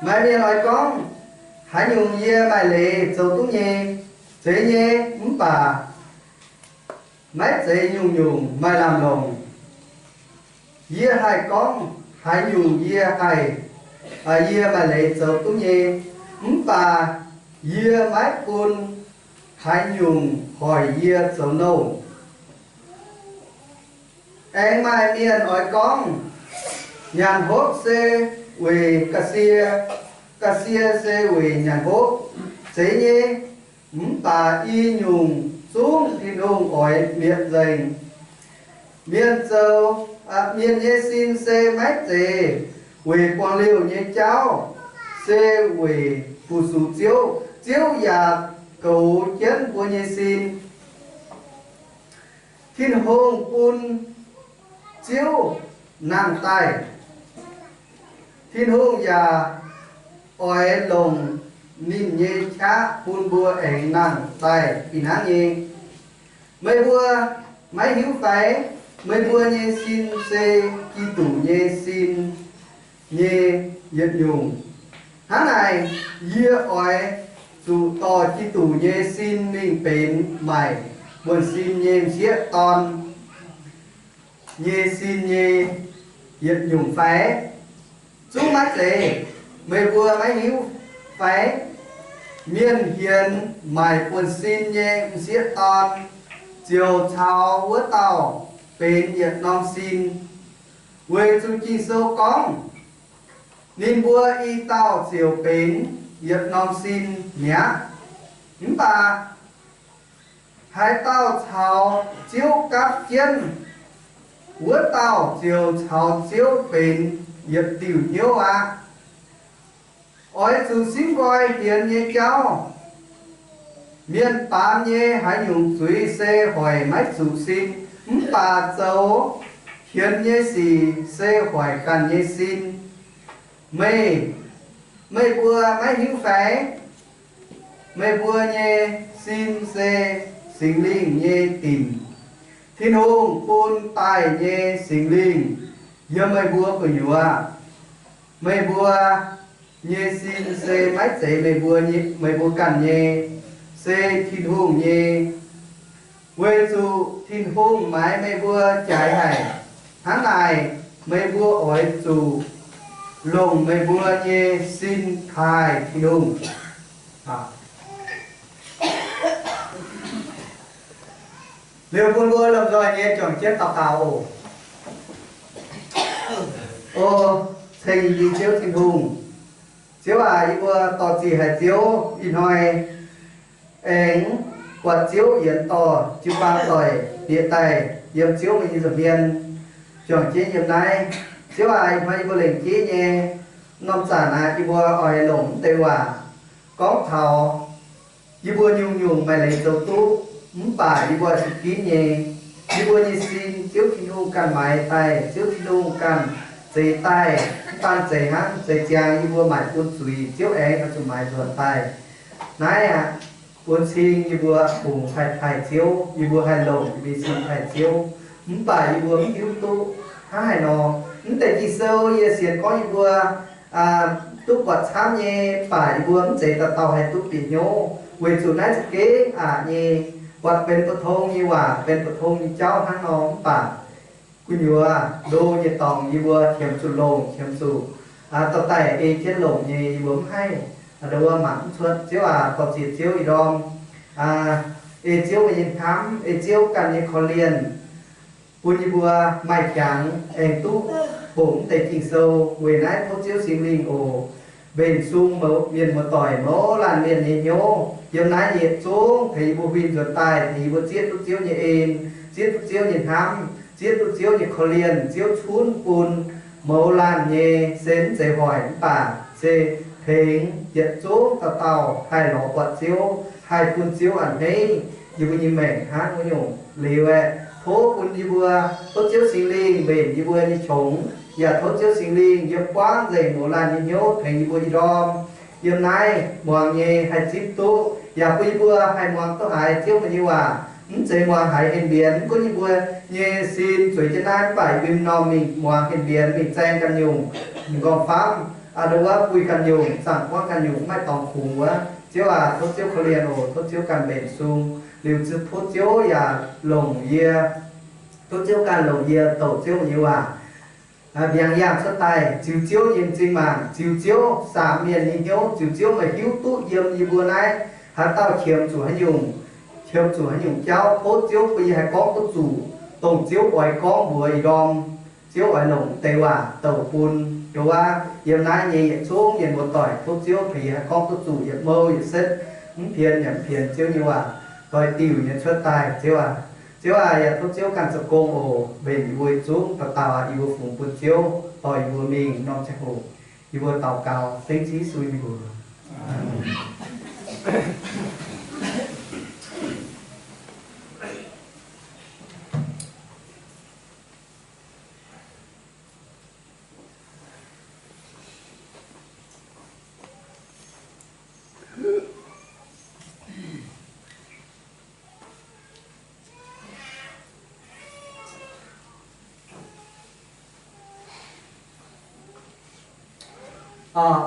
Maaih mienh oix gorngv, haaix nyungc yie maaih leiz zoux duqv nyei, zeiz nyei, mv baac maiv zeiz nyungc-nyungc maaih lamh longc. Yie haih gorngv, haaix nyungc yie haih, yie maaih leiz zoux duqv nyei, mv baac yie maiv bun haaix nyungc hoic yie zoux nouh. Aengx maaih mienh oix gorngv, nyanc hopv se weic ga'sie, ga'sie se weic nyanc hopv. Zeiz nyei, mv baac i nyungc zungv Tin-Hungh oix mietc nzengc. Mienh zoux, mienh nyei sin se maiv zeiz weic buangh liouh nyei jauv, se weic fu-sux Ziouv. Ziouv yaac goux jienv mbuo nyei sin. Tin-Hungh bun Ziouv nangh daaih. Tin-Hungh yaac oix longc ninh nyei qaqv bun mbuo aengx nangh daaih fih hnangv nyei. Meih mbuo maiv hiuv fai? Meih mbuo nyei sin se Giduc nyei sin nyei yietc nyungc. Hnangv naaic, yie oix zuqc dorh Giduc nyei sin mingh benx maaic buonv-sin nyei m'sieqv dorn nyei sin nyei yietc nyungc fai? Zungv maiv zeiz. Meih mbuo maiv hiuv fai? Mienh hienx maaic buonv-sin nyei m'sieqv dorn ziouc caux wuov dauh benx yietc norm sin, weic zuqc Ging-Sou gorngv, ninh mbuo i dauh ziouc benx yietc norm sin mi'aqv. Mv baac haaix dauh caux Ziouv gapv jienv, wuov dauh ziouc caux Ziouv benx yietc diuh hnyouv aqv. Oix zuqc simv nqoi hienx nyei jauv. Mienh baamz nyei haaix nyungc zuiz se hoic maiv zuqc sin, mv baac zoux hienx nyei sic se hoic ganh nyei sin. Meih, meih mbuo maiv hiuv fai? Meih mbuo nyei sin se Singx Lingh nyei dinc. Tin-Hungh bun daaih nyei Singx Lingh yiem meih mbuo gu'nyuoz. Meih mbuo nyei sin se maiv zeiz meih mbuo, meih mbuo ganh nyei, se Tin-Hungh nyei. Weic zuqc Tin-Hungh maaiz meih mbuo jaaix haic. Hnangv naaic, meih mbuo oix zuqc longc meih mbuo nyei sin taaih Tin-Hungh. Liuz bun mbuo lomh nzoih nyei juangc jienv daux gaux oc. O ceng-yenh nyei Ziouv Tin-Hungh, Ziouv aac, yie mbuo dorh zic haic Ziouv ih hnoi aengx buatc Ziouv yienx dorh jiu-baang doic bieqc daaih yiem Ziouv meih nyei nza'hmien, juangc jienv yiem naaiv. Ziouv aac, ih hnoi yie mbuo lengc jeiv nyei norm zanc aqv, yie mbuo oix longc mv deix waac gorngv taux yie mbuo nyungc-nyungc maaih leiz zoux duqv, mv baac yie mbuo zuqc ginv nyei. Yie mbuo nyei sin Ziouv Tin-Hungh ganh maaiz daaih, Ziouv Tin-Hungh ganh zeix daaih, mv baac zeix hnangv zeix ziangx yie mbuo maaic bun zuiz, Ziouv aengx oix zuqc maaiz nzuonx daaih. Naaiv aqv, bun cing yie mbuo fungx haih taaih Ziouv, yie mbuo haih longc yie mbuo sin taaih Ziouv, mv baac yie mbuo mv hiuv duqv hnangv haaix nor. Mv deix Ging-Sou yie sienx gorngv yie mbuo duqv buatc camv nyei, mv baac yie mbuo mv zeiz dauh dauh haih duqv bieqc hnyouv, weic zuqc naaiv za'gengh aqc nyei, buatc benx mbu'tong nyei waac, benx mbu'tong nyei jauv hnangv nor. Mv baac gu'nyuoz ndo nyei dorngx yie mbuo qiemx zuqc longc, qiemx zuqc dorh daaih ei jienv longc nyei, yie mbuo mv haih, ndo wuov mangc mv cuotv. Ziouv aac, dorh zieqc Ziouv ih ndorm, ei Ziouv nyei hnamv, ei Ziouv ganh nyei korv-lienh bun yie mbuo maaih jangx aengx duqv bungx mv deix Ging-Sou. Weic naaiv tov Ziouv Singx Lingh oc, mbenc sung mienh muoz-doic mouz laanh mienh nyei hnyouv yiem naaiv yietc zungv tengx yie mbuo huin nzuonx daaih, tengx yie mbuo zieqv duqv Ziouv nyei en, zieqv duqv Ziouv nyei hnamv, zieqv duqv Ziouv nyei korv-lienh. Ziouv cunv bun mouz laanh nyei se mv zeiz hoic mv baac se tengx yietc zungv dauh dauh haih lorz buatc Ziouv, haih bun Ziouv a'hneiv yie mbuo nyei maengc hnangv wuov nyungc. Liuz aeqv, tov bun yie mbuo, tov Ziouv Singx Lingh mbenc yie mbuo nyei qongx, yaac tov Ziouv Singx Lingh yiem buangv nzengc mouz laanh nyei hnyouv tengx yie mbuo ih ndorm yiem naaiv muangx nyei haih zipv duqv, yaac bun yie mbuo haih muangx duqv haiz Ziouv meih nyei waac. Mv zeiz muangx haiz henh mbienx, mv gunv yie mbuo nyei sin zueiz jienv naaiv mv baac yie mbuo norm mingh muangx henh mbienx, mingh zaeng ganh nyungc, m'nqorngv famv, ndo wuov buih ganh nyungc, zaangc buangv ganh nyungc, maiv dorngx kungx wuov. Ziouv aac, tov Ziouv korv-lienh oc. Tov Ziouv ganh mbenc sung. Liuz tov Ziouv yaac longc yie, tov Ziouv ganh longc yie douc Ziouv nyei waac mbiaangx yaangh cuotv daaih, ziux Ziouv nyei m'zing maanc, ziux Ziouv samx mienh nyei hnyouv, ziux Ziouv meih hiuv duqv yiem yie mbuo naaiv haaix dauh qiemx zuqc haaix nyungc, qiemx zuqc haaix nyungc jauv, tov Ziouv bun yie haih gorngv duqv zuqc dongh Ziouv oix gorngv mbuox ih ndorm. Ziouv oix longc deix waac douc bun ndo wuov yiem naaiv nyei yietc zungv mienh muoz-doic. Tov Ziouv tengx yie haih gorngv duqv zuqc yietc mouh yietc setv, mv pienx yaac mv pienx Ziouv nyei waac doix diuc nyei cuotv daaih. Ziouv aac, Ziouv aac, yaac tov Ziouv ganh zoux gong oc, mbenc yie mbuo yietc zungv dauh dauh aac, yie mbuo fungx bun Ziouv dorh yie mbuo mingh norm ziangh hoc. Yie mbuo daux gaux dengv Ziouv Yesu nyei mbuox.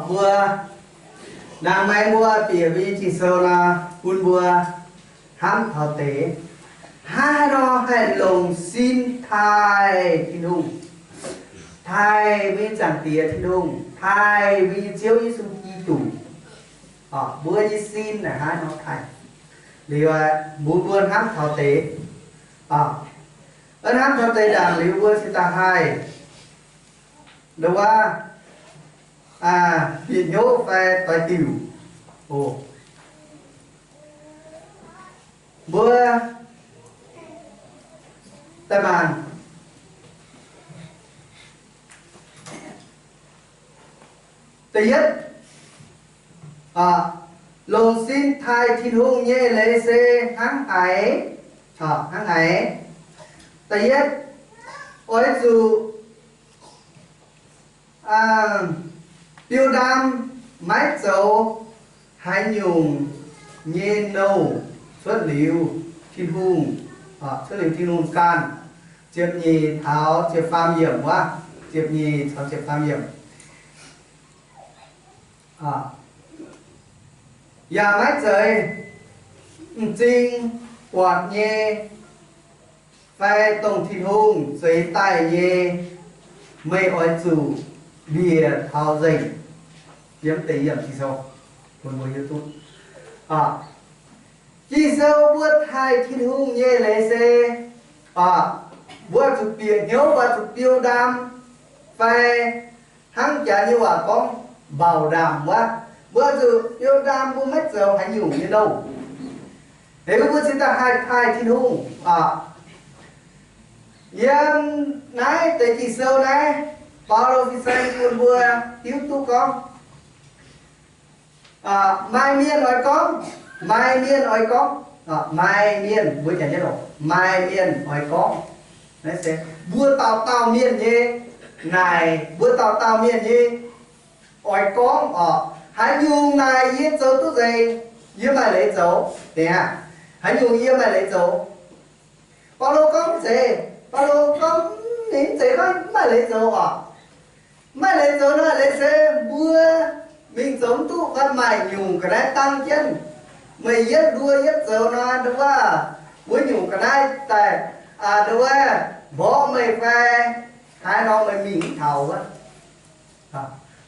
Mbuo nangh maengx mbuo bieqc mbuo nyei Ging-Sou nor, bun mbuo hnamv taux deix hnangv haaix nor haih longc sin taaih Tin-Hungh, taaih mbuo nyei Zaangc Diex Tin-Hungh, taaih mbuo nyei Ziouv Yesu Giduc. Mbuo nyei sin naaic hnangv haaix nor taaih? Liuz mbuo, mbuo hnamv taux deix, hnamv taux deix ndaangc liuz mbuo cingx daaih haih ndo wuov bieqc hnyouv fai doix diuc oc. Mbuo daaih mangc. Da'yietv, longc sin taaih Tin-Hungh nyei leiz se hnangv haaix? Hnangv haaix? Da'yietv, oix zuqc biu ndaam maiv zoux haaix nyungc nyei nouh cuotv liuz Tin-Hungh, cuotv liuz Tin-Hungh ganh. Ziepc nyeic taux ziepc faam yiemc wuov, ziepc nyeic caux ziepc faam yiemc. Yaac maiv zeiz m'zing buatc nyei fai dongh Tin-Hungh zeix daaih nyei, meih oix zuqc mbiec taux nzengc. Yiem deix yiem Ging-Sou, mbuo hiuv duqv. Ging-Sou mbuo taaih Tin-Hungh nyei leiz se, mbuo zuqc bieqc hnyouv, mbuo zuqc biou ndaam, fai hnangv jaax nyei waac gorngv mbaaux ndaamc wuov, mbuo zuqc biou ndaam, mbuo maiv zoux haaix nyungc nyei nouh. Liuz mbuo cingx daaih haih taaih Tin-Hungh. Yiem naaiv deix Ging-Sou naaiv, Baulo fin-saeng bun mbuo hiuv duqv gorngv, maaih mienh oix gorngv, maaih mienh oix gorngv, maaih mienh, mbuo janx nyei longc maaih mienh oix gorngv. Naaiv se mbuo dauh dauh mienh nyei naaic, mbuo dauh dauh mienh nyei oix gorngv oc. Haaix nyungc naaic yie zoux duqv nzengc, yie maaih leiz zoux. Deix aav, haaix nyungc yie maaih leiz zoux? Baulo gorngv mv zeiz. Baulo gorngv ninh mv zeiz gorngv mv maaih leiz zoux oc. Mv maaih leiz zoux nor, leiz se mbuo mingh zoux mv duqv, maaih nyungc ga'naaiv dangv jienv. Meih yietv nduov yietv zoux nor, nduov wuov nyungc ga'naaiv daaih, nduov mborqv meih fai haaix nor meih mingh mv taux wuov.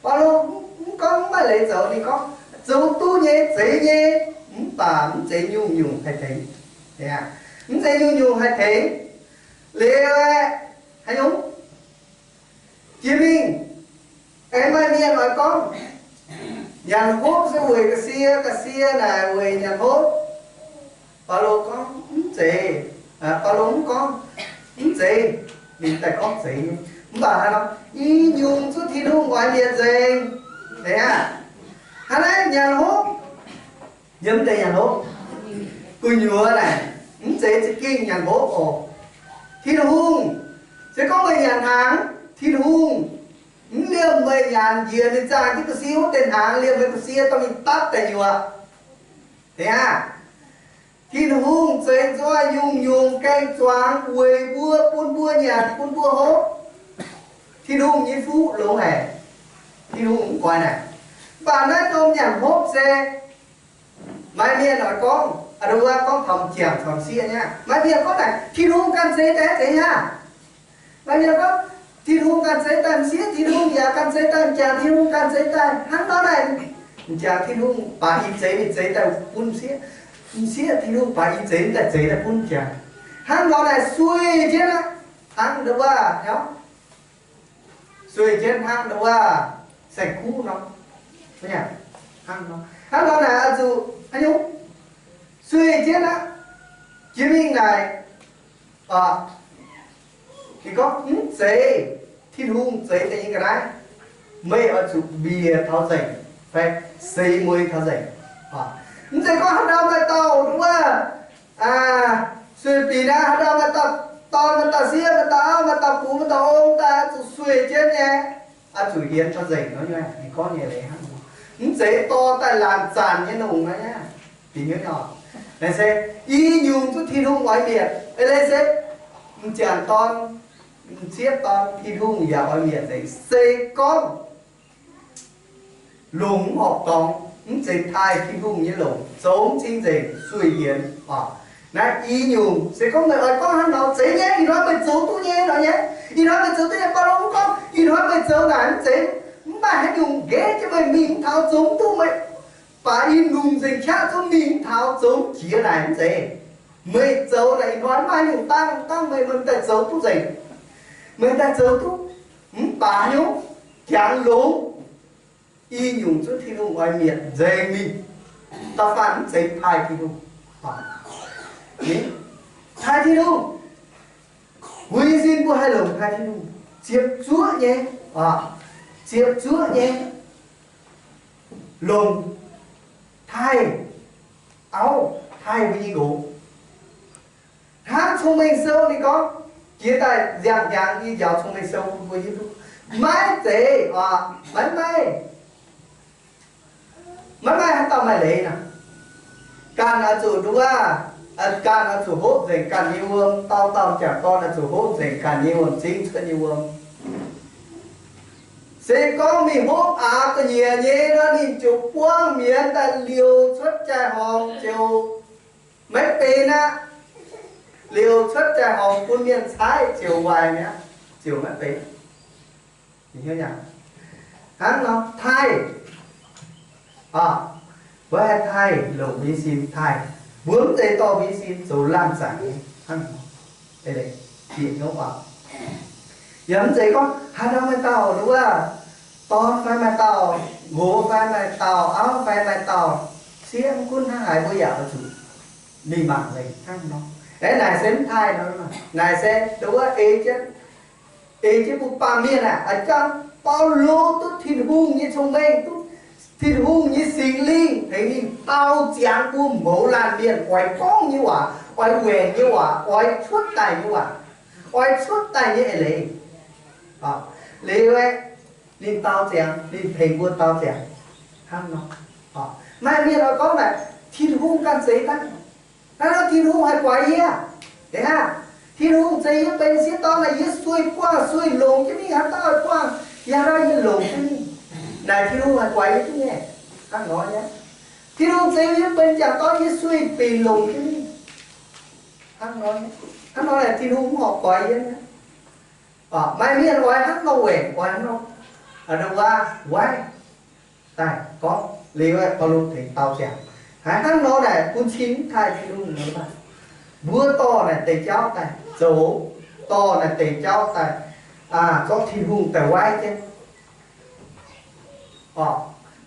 Baulo mv gorngv mv maaih leiz zoux, ninh gorngv zoux duqv nyei, zeiz nyei, mv baac mv zeiz nyungc-nyungc haih tengx. Mv zeiz nyungc-nyungc haih tengx. Liuz aeqv, haaix nyungc? Jiex mingh aengx maaih mienh oix gorngv, nyanc hopv se weic ga'sie, ga'sie naaic weic nyanc hopv. Baulo gorngv mv zeiz. Baulo mv gorngv mv zeiz, ninh daaih gorngv zeiz nyei. Mv baac haaix nor? I nyungc zuqc Tin-Hungh oix mietc nzengc. Zeiz aav? Hnangv naaiv nyanc hopv, yiem deix nyanc hopv, gu'nyuoz naaic mv zeiz za'gengh nyanc hopv oc. Tin-Hungh, se gorngv meih nyanc hnaangx, Tin-Hungh mv liemh meih nyanc njiec ninh zaangh jienv ga'sie wuov deix hnaangx, liemh meih ga'sie dorh mingh dapv daaih nyuoqc. Deix aav? Tin-Hungh zeix nzoih nyungc-nyungc gaeng-zuangx weic mbuo, bun mbuo nyanc, bun mbuo hopv. Tin-Hungh nyei fuqv longx haic. Tin-Hungh mv goix naaic. Mv baac naaiv norm nyanc hopv se maaih mienh oix gorngv, aa, nduov gorngv taux m'jangc caux m'sieqv nyei aqv. Maaih mienh gorngv naaic, Tin-Hungh ganh zeix daaih zeiz aqv. Maaih mienh gorngv, Tin-Hungh ganh zeix daaih m'sieqv, Tin-Hungh yaac ganh zeix daaih m'jangc, Tin-Hungh ganh zeix daaih. Hnangv nor naaic, m'jangc Tin-Hungh baac ih zeix ninh zeix daaih bun m'sieqv, m'sieqv Tin-Hungh baac ih zeix ninh daaih zeix daaih bun m'jangc. Hnangv nor naaic sueih jienv aqv. Hnangv nduov, sueih jienv hnangv nduov saeng-kuv nor. Hnangv nor naaic oix zuqc haaix nyungc? Sueih jienv aqv. Jiex mingh naaic, ninh gorngv mv zeiz Tin-Hungh zeix daaih nyei ga'naaiv, meih oix zuqc mbiec taux nzengc fai seix mueiz taux nzengc. Mv zeiz gorngv haaix dauh maaih dauh wuov, sueih binc aqv, haaix dauh maaih dauh dorn, maaih dauh sieqv, maaih dauh auv, maaih dauh gux, maaih dauh ong daaih oix zuqc sueih jienv nyei, oix zuqc hienx taux nzengc nor, ninh gorngv nyei leiz hnangv. Mv zeiz dorh daaih laanh zanc nyei longc nor, binc nyei oc. Naaiv se i nyungc zuqc Tin-Hungh oix mietc. Eix leiz se m'jangc dorn, m'sieqv dorn, Tin-Hungh yaac oix mietc nzengc. Se gorngv longc mv horpc dorngx, mv zeiz taaih Tin-Hungh nyei longc, zoux mv cing nzengc, sueih hienx. Naaiv i nyungc se gorngv meih oix gorngv hnangv nor, zeiz nyei, ih hnoi meih zoux duqv nyei nor nyei. Ih hnoi meih zoux duqv nyei, Baulo mv gorngv ih hnoi meih zoux naaic mv zeiz, mv maaih haaix nyungc nqaeqv jienv meih mingh mv taux, zoux mv duqv meih, baac i lungh nzengc qaqv zungv mingh mv taux, zoux mv jiex naaic mv zeiz. Meih zoux naaic ih hnoi mv maaih haaix nyungc dangv, dangv meih, meih daaih zoux duqv nzengc. Meih daaih zoux duqv, mv baac haaix nyungc, jangx longx, i nyungc zungv Tin-Hungh oix mietc nzengc mingh. Da'faanh mv zeiz taaih Tin-Hungh, taaih Tin-Hungh, mbuo nyei sin mbuo haih longc taaih Tin-Hungh, ziepc zuoqv nyei, ziepc zuoqv nyei longc taaih auv, taaih mbuo nyei nqox. Hnangv Cong-Mengh Sou ninh gorngv, jiex daaih nziang-hnyangx yie njaaux Cong-Mengh Sou bun mbuo hiuv duqv, maiv zeiz, maiv maaih, maiv maaih haaix dauh maaih leiz nor. Ganh oix zuqc nduov, ganh oix zuqc hopv nzengc ganh nyei wuom. Dauh dauh m'jangc dorn oix zuqc hopv nzengc ganh nyei wuom, zingv cuotv nyei wuom. Se gorngv mingh hopv aax ga'nyiec nyei nor, ninh ziouc buangv mienz daaih liouc cuotv jai-horngc ziouc maiv benx aqv. Liouc cuotv jai-horngc bun mienh caaiv ziouc waaic mi'aqv, ziouc maiv benx. Hnangv nor taaih, mbuo haih taaih longc mbuo nyei sin taaih. Mbuo mv zeiz dorh mbuo nyei sin zoux laanh zanc nyei hnangv nor. Bieqc hnyouv oc. Yaac mv zeiz gorngv haaix dauh maaih dauh wuov, dorn fai maaih dauh, nqox fai maaih dauh, auv fai maaih dauh, sieqv mv gunv hnangv haaix mbuo yaac oix zuqc mingh mangc leiz hnangv nor. Aeqv, naaic se mv taaih nor, naaic se nduov ei jienv, ei jienv mbuo baamh mienh aah, a'jangv Baulo duqv Tin-Hungh nyei cong-mengh, duqv Tin-Hungh nyei Singx Lingh tengx ninh dau ziangx mbuo mouz laanh mienh oix gorngv nyei waac, oix waengc nyei waac, oix cuotv daaih nyei waac, oix cuotv daaih nyei eix leiz. Liuz aeqv, ninh dau ziangx, ninh tengx mbuo dau ziangx hnangv nor. Maaih mienh oix gorngv naaic, Tin-Hungh ganh zeix daaih. Hnangv nor Tin-Hungh haih guaix yie. Eix aqv, Tin-Hungh zeix yie benx sieqv dorn naaic, yie sueih buangh sueih longc jienv mingh, haaix dauh oix buangh yie, haaix dauh yie longc jienv mingh. Naaic Tin-Hungh haih guaix yie duqv nyei. Hnangv nor nyei. Tin-Hungh zeix yie benx jangc dorn, yie sueih binc longc jienv mingh. Hnangv nor, hnangv nor naaic Tin-Hungh mv horpc guaix yie nyei. Maaih mienh oix hnangv nor waengc, oix hnangv nor waac, waaiv daaih gorngv liuz, Baulo tengx dau ziangx. Haaix hnangv nor naaic bun cing mv taaih Tin-Hungh nor. Mbuo dorh naaic deix jauv daaih zoux, dorh naaic deix jauv daaih zorqv Tin-Hungh daaih waaiv jienv.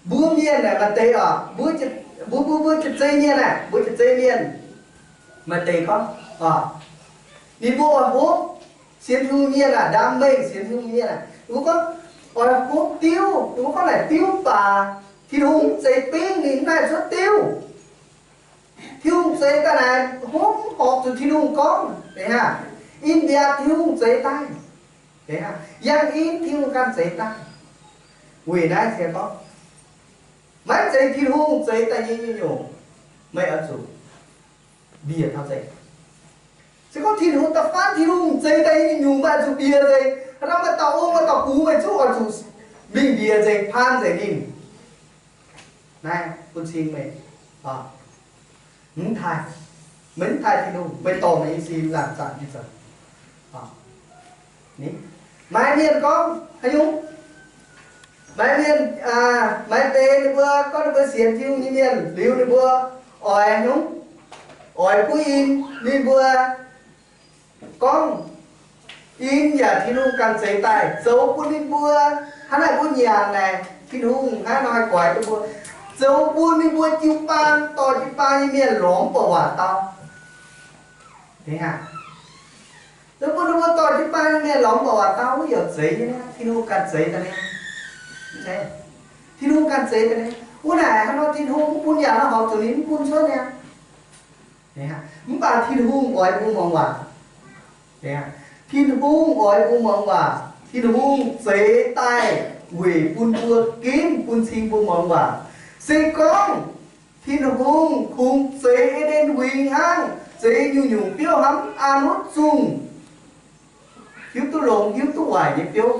Mbuo mienh naaic maaih deix oc, mbuo, mbuo, mbuo, mbuo jiex zei mienh aah, mbuo jiex zei mienh maaih deix gorngv, ninh mbuo oix hopv sienx Tin-Hungh mienh aah, ndaam mengh sienx Tin-Hungh mienh aah, ninh mbuo gorngv oix hopv diuv, ninh mbuo gorngv naaic diuv baac Tin-Hungh mv zeiz bingv ninh mv haih cuotv diuv. Tin-Hungh zeix daaih naaic hopv mv horpc zuqc Tin-Hungh gorngv. Eix aqv, in mbiaatc Tin-Hungh zeix daaih. Eix aqv, yangh in Tin-Hungh ganh zeix daaih. Weic naaiv se gorngv maiv zeiz Tin-Hungh zeix daaih nyei nyungc-nyungc, meih oix zuqc mbiec taux nzengc. Se gorngv Tin-Hungh da'faanh Tin-Hungh zeix daaih nyei nyungc-nyungc, meih oix zuqc mbiec nzengc. Hnangv nor maaih dauh ong, maaih dauh gux, meih zungv oix zuqc mingh mbiec nzengc, paan nzengc ninh. Naaiv bun cing meih mv taaih, meih mv taaih Tin-Hungh, meih dorh meih nyei sin laanh zanc nyei zoux. Maaih mienh gorngv haaix nyungc? Maaih mienh, maaih deix ninh mbuo gorngv ninh mbuo sienx Tin-Hungh nyei mienh liuz, ninh mbuo oix haaix nyungc? Oix buov in. Ninh mbuo gorngv in yaac Tin-Hungh ganh zeix daaih, zoux bun ninh mbuo hnangv naaic mbuo nyanc naaic, Tin-Hungh hnangv nor haih guaix duqv mbuo, zoux bun ninh mbuo jiu-baang dorh jiu-baang nyei mienh lorz mv buatc waac dau. Zoux bun ninh mbuo dorh jiu-baang nyei mienh lorz mv buatc waac dau, wuov yaac zeiz nyei, Tin-Hungh ganh zeix daaih nyei. Tin-Hungh ganh zeix daaih nyei. Wuov naaic hnangv nor Tin-Hungh mv bun yaac nor horpc zuqc ninh mv bun cuotv nyei. Mv baac Tin-Hungh oix mbuo muangx waac. Tin-Hungh oix mbuo muangx waac. Tin-Hungh zeix daaih weic bun mbuo ginv, bun cing mbuo muangx waac. Se gorngv Tin-Hungh kungx zeix E^nden Huingx hnangv, zeix nyungc-nyungc biouv hnangv, an wuov zungh hiuv duqv longx hiuv duqv waaic nyei biouv,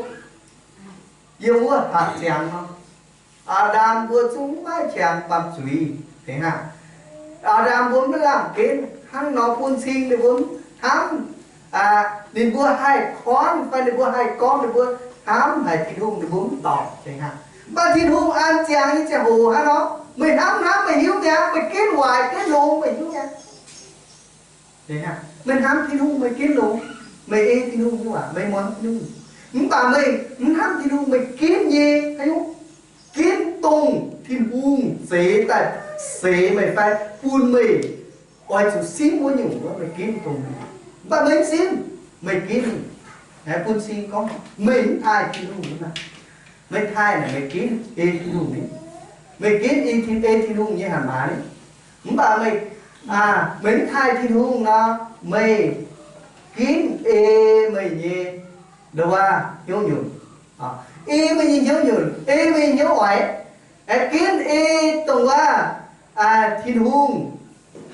yiem wuov hatc ziangx nor, Aa^ndam mbuo zungv maiv qangx baamh zuiz. Aa^ndam mbuo maiv lamh ginv hnangv nor bun cing ninh mbuo mv hnamv, ninh mbuo haih kornv fai ninh mbuo haih gorngv ninh mbuo hnamv haic Tin-Hungh, ninh mbuo mv dorngc. Mv baac Tin-Hungh an ziangx nyei ziangh hoc hnangv nor, meih hnamv hnamv meih hiuv mi'aqv, meih ginv waaic ginv longx meih hiuv mi'aqv. Meih hnamv Tin-Hungh meih ginv longx, meih ei Tin-Hungh nyei waac, meih muangx Tin-Hungh. Mv baac meih mv hnamv Tin-Hungh, meih ginv nyei, ginv dongh Tin-Hungh zeix daaih seix meih fai bun meih oix zuqc simv wuov nyungc, meih ginv dongh. Mv baac meih mv simv, meih ginv, bun cing gorngv meih mv taaih Tin-Hungh. Meih taaih naaic meih ginv ei Tin-Hungh ni, meih ginv ei Tin-Hungh nyei hatc maaz ni. Mv baac meih, meih mv taaih Tin-Hungh nor, meih ginv ei meih nyei nduov hnyouv nyunc, ei meih nyei hnyouv nyunc, ei meih nyei hnyouv oix, ginv ei dongh wuov Tin-Hungh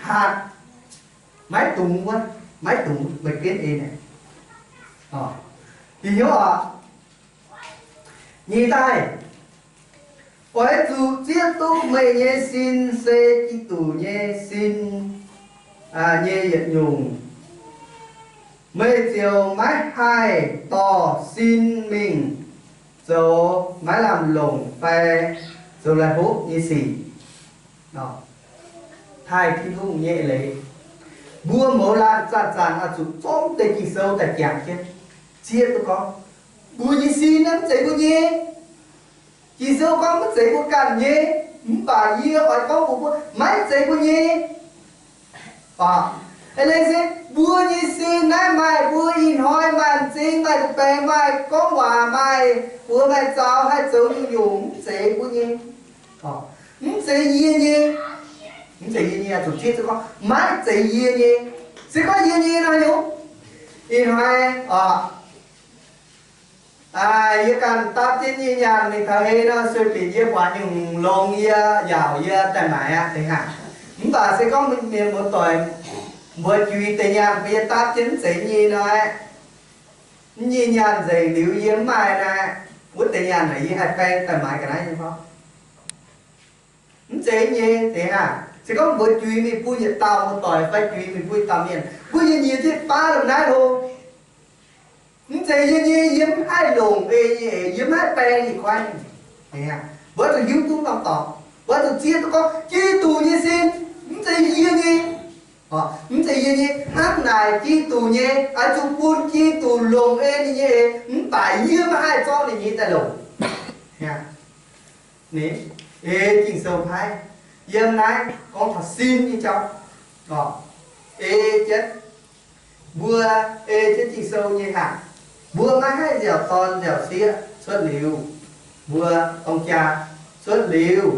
hatc maiv dungx wuov, maiv dungx meih ginv ei naaic. Bieqc hnyouv oc. Nyic daaih, oix zuqc zieqv duqv meih nyei sin se Giduc nyei sin nyei yietc nyungc, meih ziouc maiv haih dorh sin mingh zoux maiv lamh longc fai zoux laih hopv nyei sic, taaih Tin-Hungh nyei eix leiz. Mbuo mouz laanh zanc-zanc oix zuqc zorqv deix Ging-Sou daaih jangx jienv, zieqv duqv gorngv mbuo nyei sin naaiv mv zeiz mbuo nyei. Ging-Sou gorngv mv zeiz mbuo ganh nyei, mv baac yie oix gorngv mbuox mbuo, maiv zeiz mbuo nyei. Eix leiz se mbuo nyei sin naaiv maaih mbuo ih hnoi maaih m'zing, maaih baengc, maaih gorngv waac, maaih buoz maaih zaux, haih zoux nyungc-nyungc, mv zeiz mbuo nyei. Mv zeiz yie nyei. Mv zeiz yie nyei, zuqc zieqv duqv gorngv maiv zeiz yie nyei. Se gorngv yie nyei nor nyungc, ih hnoi yie ganh dapv jienv nyei nyaanh mingh taux hei nor, sueih binc yie buatc nyungc longx yie yaauc yie daaih maaiz aqv, deix haac. Mv baac se gorngv mienh muoz-doic mbuox juix deix nyaanh bun yie dapv jienv mv zeiz nyei nor, mv nyei nyaanh nzengc liuz yie mv maaih nor, wuov deix nyaanh naaic yie haih baeng daaih maaiz ga'naaiv nyei gorngv mv zeiz nyei, deix haac. Se gorngv mbuox juix mingh bun yietc dauh muoz-doic fai juix mingh bun yietc dauh mienh, mbuo nyei nyiex jienv baav lomh naaiv hlo, mv zeiz yie nyei, yie mv haih longc ei nyei eix, yie mv haih baeng nyei kuaaiv. Mbuo zuqc hiuv duqv norm dorngx, mbuo zuqc zieqv duqv gorngv Giduc nyei sin mv zeiz yie nyei. Mv zeiz yie nyei. Hnangv naaic Giduc nyei, oix zuqc bun Giduc longc ei ninh nyei eix, mv baac yie maiv haih zorqv ninh nyei daaih longc. Ninh, ei Ging-Sou paaiv, yiem naaiv gorngv taux sin nyei jauv. Ei jienv, mbuo ei jienv Ging-Sou nyei hnaangx, mbuo maiv haih nziaauc dorn nziaauc sieqv cuotv liuz, mbuo dorng jaa cuotv liuz,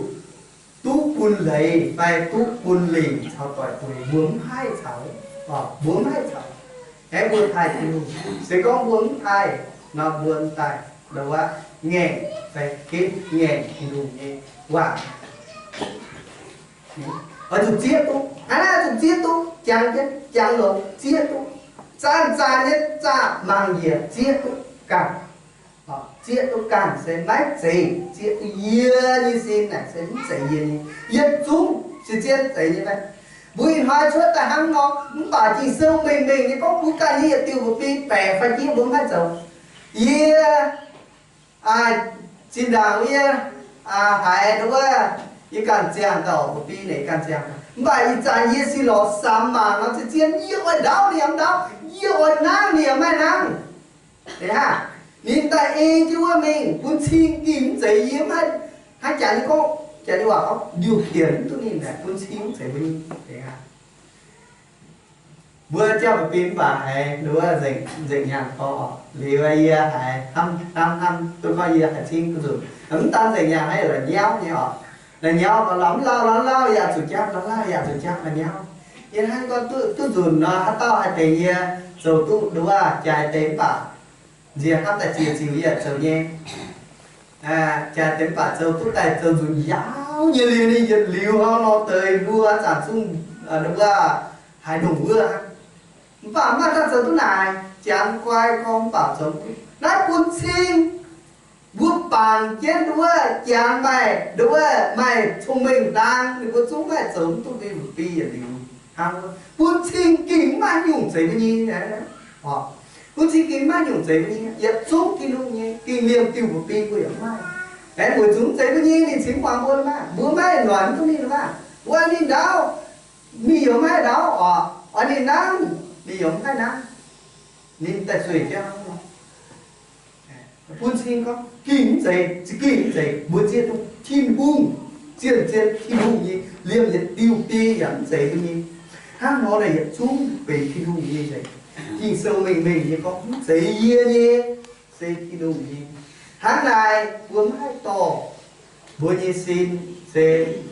duqv bun leiz fai duqv bun lingc caux doic bueix, mbuo mv haih caux, mbuo mv haih caux. Aengx mbuo taaih Tin-Hungh, se gorngv mbuo mv taaih nor, mbuo daaih ndo wuov ngaengc fai ginv ngaengc Tin-Hungh nyei waac. Oix zuqc zieqv duqv, aa, zuqc zieqv duqv, jangx jienv, jangx longx, zieqv duqv. Zanc-zanc nyei zaah mangc njiec zieqv duqv ganh. Zieqv duqv ganh se maiv zeiz zieqv duqv yie nyei sin naaic se mv zeiz yie nyei. Yietc zungv se zien zeiz nyei fai? Mbuo ih hnoi cuotv daaih hnangv nor, mv baac Ging-Sou mengh mengh nyei gorngv mbuo ganh nyei yietc diuh mba'biei baeqc fai jieqv mbuo mv haih zoux. Yie zinh ndaangc yie haiz nduov, yie ganh ziangh dauh mba'biei naaic ganh ziangh, mv baac ih zanc yie sin lorz samx mangc nor, zien-zien yie oix ndaauv ninh yaac mv ndaauv, yie oix nangv ninh yaac maiv nangv. Aa, ninh daaih ei jienv wuov mingh bun cing gengh mv zeiz yie maiv, hnangv jaax nyei gorngv, jaax nyei waac gorngv, ndiuh pienc mv duqv ninh aeqv, bun cing mv zeiz mbuo nyei. Mbuo jauv mba'biei mv baac haiz nduov nzengc nyaanh gorngv oc. Liuz yie haiz hnamv hnamv hnamv duqv gorngv yie haiz cing duqv nzunc. Mv daan nzengc nyaanh naaiv la'nyauv nyei oc. La'nyauv gauh lauh mv lauh lauh lauh yaac zuqc japv, lauh lauh yaac zuqc japv la'nyauv. Yie hnangv gorngv duqv nzunc nor, haaix dauh haih tengx yie zoux duqv nduov jaaix deix mv baac nziex hnamv daaih ziex ziux yie zoux nyei. Jaaix deix mv baac zoux duqv daaih zoux nzunc yaac nyei liuz ninh yietc liuz hnangv nor deix mbuo zanc zungv nduov haaix ndongc wuov. Mv baac maaih daaih zoux duqv naaic, jangx guai gorngv mv baac zoux duqv. Naaiv bun cing mbuo bangc jienv nduov jangx maaih, nduov maaih cong-mengh ndaang, ninh mbuo zungv maaih zoux mv duqv mbuo mba'biei yietc liuz hnangv. Bun cing gengh mv maaih nyungc zeiz mbuo nyei. Bun cing gengh mv maaih nyungc zeiz mbuo nyei. Yietc zungv Tin-Hungh nyei, gengh liemh diuh mba'biei mbuo yaac mv maaih. Aengx weic zuqc mv zeiz mbuo nyei, ninh cingx muangx mbuo maah. Mbuo maiv noic mv duqv ninh maah. Mbuo oix ninh ndaauv, mingh yaac maiv haih ndaauv oc. Oix ninh nangv, mingh yaac mv haih nangv. Ninh daaih zueih jienv hnangv nor. Bun cing gorngv gengh mv zeiz, za'gengh mv zeiz mbuo zieqv duqv Tin-Hungh, zien-zien Tin-Hungh nyei, liemh yietc diuh biei yaac mv zeiz mbuo nyei. Hnangv nor naaic yietc zungv benx Tin-Hungh nyei nzengc. Ging-Sou mengh mengh nyei gorngv mv zeiz yie nyei, se Tin-Hungh nyei. Hnangv naaic mbuo mv haih dorh mbuo nyei sin se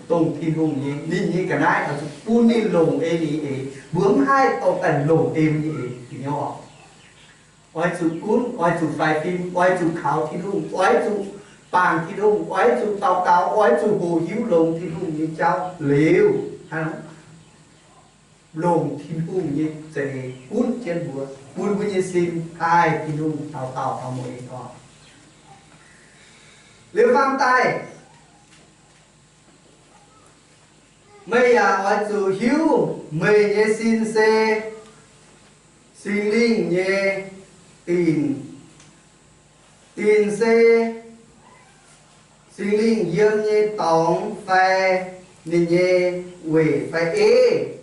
dongh Tin-Hungh nyei, ninh nyei ga'naaiv oix zuqc bun ninh longc ei ninh nyei eix. Mbuo mv haih dorh daaih longc ei mbuo nyei eix nyei oc. Oix zuqc gunv, oix zuqc faix fim, oix zuqc kaux Tin-Hungh, oix zuqc bangc Tin-Hungh, oix zuqc daux gaux, oix zuqc hoqc hiuv longx Tin-Hungh nyei jauv liuz, longc Tin-Hungh nyei za'eix gunv jienv mbuo, bun mbuo nyei sin taaih Tin-Hungh dauh dauh dauh mueiz oc. Liuz faam daaih, meih yaac oix zuqc hiuv meih nyei sin se Singx Lingh nyei dinc. Dinc se Singx Lingh yiem nyei dorngx fai ninh nyei weic fai ei.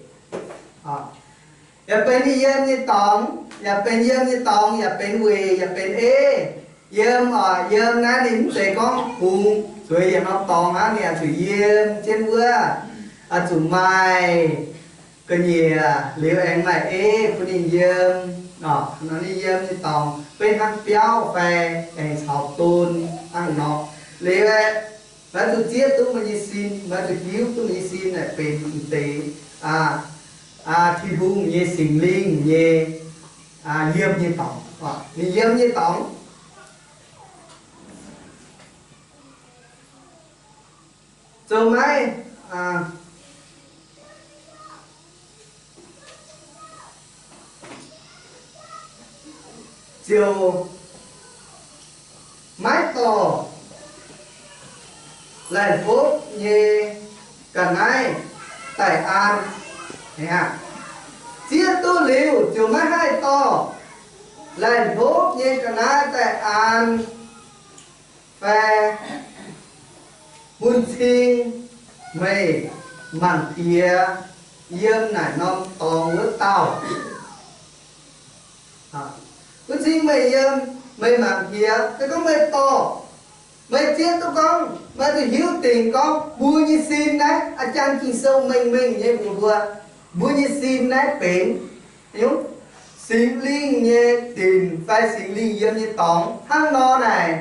Yaac benx ninh yiem nyei dorngx, yaac benx yiem nyei dorngx, yaac benx weic, yaac benx ei. Yiem, yiem naaiv ninh mv zeiz gorngv bungx zueiz yietc norm dorngx hnangv, ninh oix zuqc yiem jienv wuov, oix zuqc maaih ga'nyiec liuz aengx maaih ei bun ninh yiem. Nor ninh yiem nyei dorngx beiv hnangv biauv fai aengx caux don hnangv nor. Liuz aeqv, maiv zuqc zieqv duqv meih nyei sin, maiv zuqc hiuv duqv meih nyei sin naaic benx deix Tin-Hungh nyei Singx Lingh nyei yiem nyei dorngx. Ninh yiem nyei dorngx zoux maiv ziouc maiv dorh laih hlopv nyei ga'naaiv daaih an. Zieqv duqv liuz ziouc maiv haih dorh laih hlopv nyei ga'naaiv daaih an fai bun cing meih mangc piex yiem naaic norm dorngx wuov dauh. Bun cing meih yiem, meih mangc piex. Se gorngv meih dorh, meih zieqv duqv gorngv, meih zuqc hiuv dingc gorngv mbuo nyei sin naaiv, a'jang Ging-Sou mengh mengh nyei mbuox mbuo, mbuo nyei sin naaiv benx Singx Lingh nyei dinc fai Singx Lingh yiem nyei dorngx hnangv nor naaic,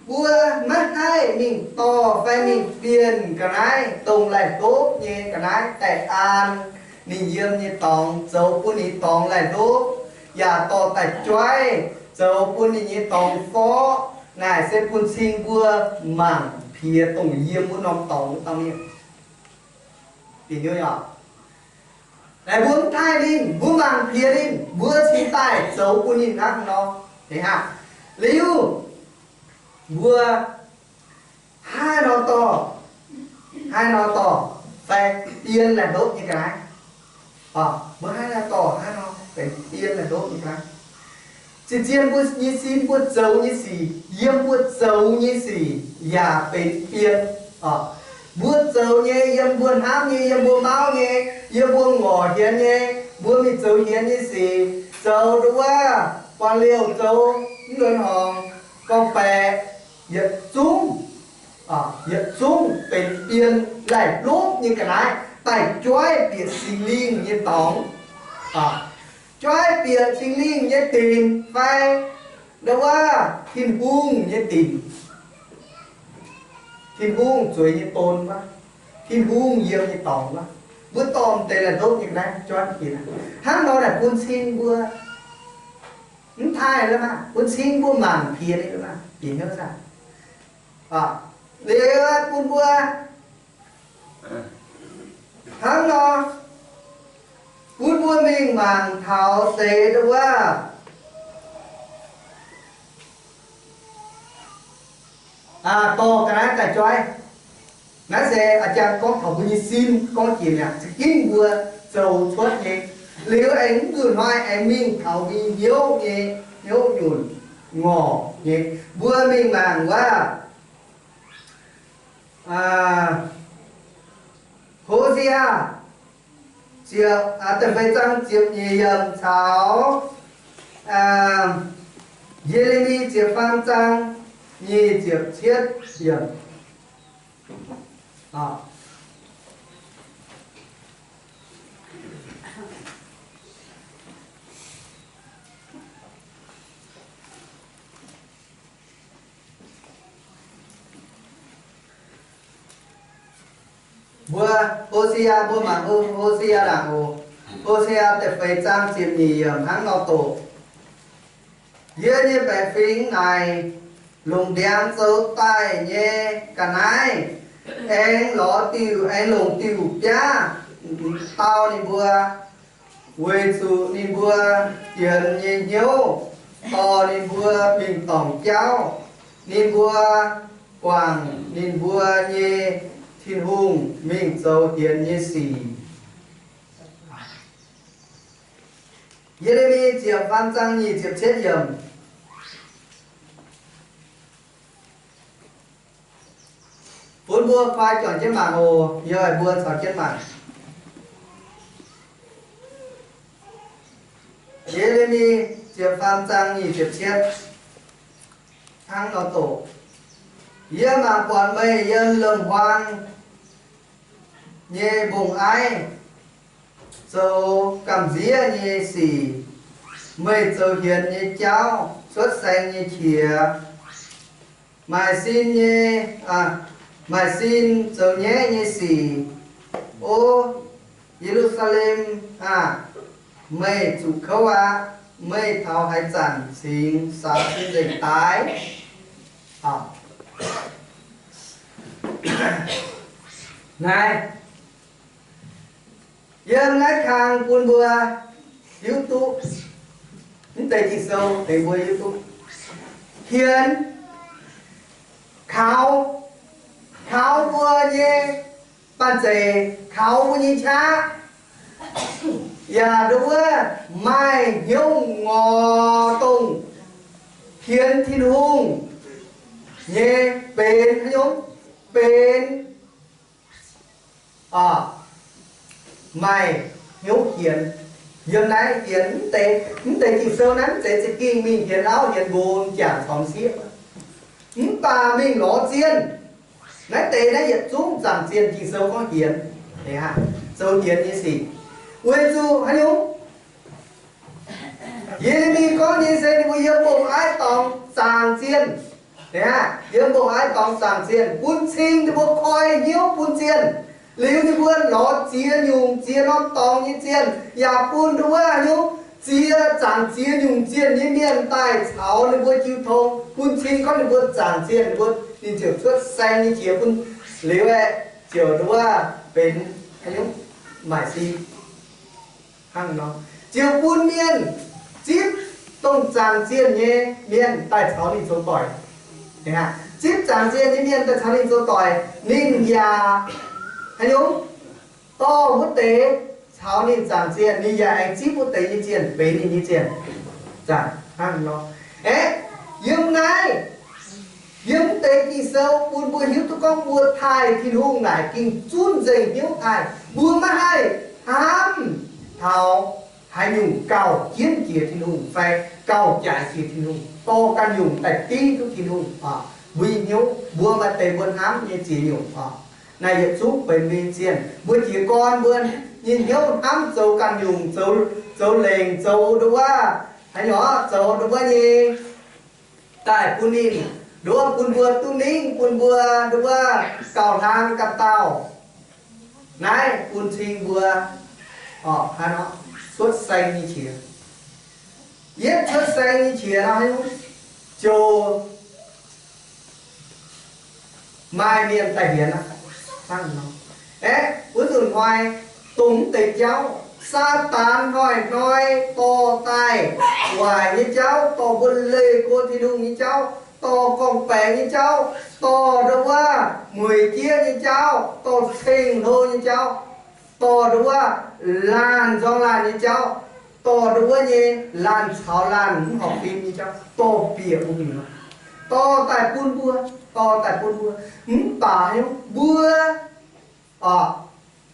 mbuo maiv haih mingh dorh fai mingh bienh ga'naaiv, dongh laih hlopv nyei ga'naaiv daaih an ninh yiem nyei dorngx, zoux bun ninh dorngx laih hlopv, yaac dorh daaih joiv, zoux bun ninh nyei dorngx forv. Naaic se bun cing mbuo mangc piex dongh yiem wuov norm dorngx wuov dauh mienh. Bieqc hnyouv oc. Naaic mbuo mv taaih ninh, mbuo mangc piex ninh, mbuo cingx daaih zoux bun ninh hnangv nor. Liuz, mbuo haaix nor dorh, haaix nor dorh fai bienh laih hlopv nyei ga'naaiv? Mbuo haaix nor dorh, haaix nor benx bienh laih hlopv nyei ga'naaiv? Zien-zien mbuo nyei sin, mbuo zoux nyei sic, yiem mbuo zoux nyei sic yaac benx bienh. Mbuo zoux nyei, yiem mbuo hnamv nyei, yiem mbuo mauv nyei, yiem mbuo ngorc hienx nyei, mbuo mingh zoux hienx nyei sic, zoux nduov wuov, buangh liouh zoux mv luonx horngc, gorngv-baeqc, yietc zungv, yietc zungv benx bienh laih hlopv nyei ga'naaiv daaih joiv bieqc Singx Lingh nyei dorngx, joiv bieqc Singx Lingh nyei dinc fai nduov wuov Tin-Hungh nyei dinc. Tin-Hungh zueiz nyei don wuov, Tin-Hungh yiem nyei dorngx wuov, mbuo dorh deix laih hlopv nyei ga'naaiv joiv bieqc. Hnangv nor naaic bun cing mbuo mv taaih la'maah, bun cing mbuo mangc piex ninh la'maah, bieqc hnyouv saah? Liuz bun mbuo hnangv nor, bun mbuo mingh mangc taux deix nduov wuov, dorh ga'naaiv daaih joiv. Naaiv se a'jang gorngv taux mbuo nyei sin gorngv jiex mi'aqv. Za'gengh mbuo zoux cuotv nyei, liuz aengx mv nzuqc hnoi aengx mingh taux mbuo nyei hnyouv nyei, hnyouv nyunc ngorc nyei. Mbuo mingh mangc wuov Ho^se^aa ziepc, da'feix zaang ziepc nyeic yiemc caux Ye^le^mi ziepc faam zaang nyic ziepc cietv yiemc. Mbuo Ho^se^aa, mbuo mangc Ho^se^aa ndaangc oc. Ho^se^aa da'feix zaang ziepc nyeic yiemc hnangv nor doqc, Yie nyei baeqc fingx naaic longc ndiangx zoux daaih nyei ga'naaiv, aengx lorz diuc, aengx longc diuc biaav dau ninh mbuo, weic zuqc ninh mbuo fienx nyei hnyouv dorh ninh mbuo mingh dorngc jauv. ninh mbuo guangc ninh mbuo nyei Tin-Hungh mingh zoux hienx nyei sic. Ye^le^mi ziepc faam zaang nyic ziepc cietv yiemc. Bun mbuo koi juangc jienv mangc oc. Yie oix mbuo caux jienv mangc. Ye^le^mi ziepc faam zaang nyic ziepc cietv. Hnangv nor doqc, yie mangc buatc meih yiem lomc-huaang nyei mbong-aiv zoux gamh nziev nyei sic. Meih zoux hienx nyei jauv, cuotv saeng nyei qiex, maaic sin nyei, maaic sin zoux nyaiv nyei sic. O Ye^lu^saa^lem aah! Meih zuqc kouv aqv. Meih taux haaix zanc cingx saax sin nzengc daaih? Naaiv, yiem naaiv kang bun mbuo hiuv duqv, mv deix Ging-Sou deix mbuo hiuv duqv hienx, kaux, kaux mbuo nyei banh zeic, kaux mbuo nyei qaqv, yaac nduov maaih hnyouv ngorc dongh hienx Tin-Hungh nyei benx haaix nyungc, benx maaih hnyouv hienx. Yiem naaiv hienx mv deix, mv deix Ging-Sou naaiv mv zeiz za'gengh mingh hienx auv hienx nqox jangc corngx sieqv, mv baac mingh lorz zienh. Naaiv deix naaiv yietc zungv zaangc zienh Ging-Sou gorngv hienx, zoux hienx nyei sic. Weic zuqc haaix nyungc? Ye^le^mi gorngv nyei se ninh mbuo yiem mbong-aiv dorngx zaangc zienh. Yiem mbong-aiv dorngx zaangc zienh bun cing ninh mbuo koi hnyouv bun zienh. Liuz ninh mbuo lorz ziex nyungc ziex norm dorngx nyei zienh yaac bun nduov haaix nyungc, ziex, zaangc ziex nyungc zienh nyei mienh daaih caux ninh mbuo jiu tong, bun cing gorngv ninh mbuo zaangc zienh, ninh mbuo, ninh ziouc cuotv saeng nyei qiex bun. Liuz aeqv, ziouc nduov benx haaix nyungc, maaic sin hnangv nor, ziouc bun mienh zipv dongh zaangc zienh nyei mienh daaih caux ninh zoux doic. Zipv zaangc zienh nyei mienh daaih caux ninh zoux doic, ninh yaac haaix nyungc, dorh wuov deix caux ninh zaangc zienh, ninh yaac aengx zipv wuov deix nyei zienh benx ninh nyei zienh. Zaangc hnangv nor. Aeqv, yiem naaiv, yiem deix Ging-Sou bun mbuo hiuv duqv gorngv mbuo taaih Tin-Hungh naaic gengh zunv nzengc hnyouv taaih. Mbuo maiv haih hnamv taux haaix nyungc gauh jienv jiex Tin-Hungh fai gauh jaaix jiex Tin-Hungh, dorh ganh nyungc daaih div duqv Tin-Hungh. Mbuo nyei hnyouv, mbuo maaih deix mbuo hnamv nyei ziex nyungc. Naaiv yietc zungv benx mbuo nyei zienh. Mbuo jiez gorn mbuo nyei hnyouv hnamv zoux ganh nyungc, zoux, zoux lengc, zoux nduov, haaix nyungc, zoux nduov nyei daaih bun ninh, nduov bun mbuo duqv ningv, bun mbuo nduov gauh hlang ganh dauh. Naaiv bun cing mbuo, orqc, hnangv nor, cuotv saeng nyei qiex. Yietv cuotv saeng nyei qiex nor, ziouc maaih mienh daaih hienx aqv. Hnangv nor, aeqv, wuov nzunc hnoi dongh mv deix jauv, Saadaan hnoi-hnoi dorh daaih waaic nyei jauv, dorh mbuo leih go Tin-Hungh nyei jauv, dorh gorngv-baeqc nyei jauv, dorh nduov mueic jieqv nyei jauv, dorh ceng-hlo nyei jauv, dorh nduov laanh nzorng laanh nyei jauv, dorh nduov nyei laanh caux laanh mv horpc fim nyei jauv, dorh bieqc bun mingh, dorh daaih bun mbuo, dorh daaih bun mbuo. Mv baac haaix nyungc, mbuo, orqc,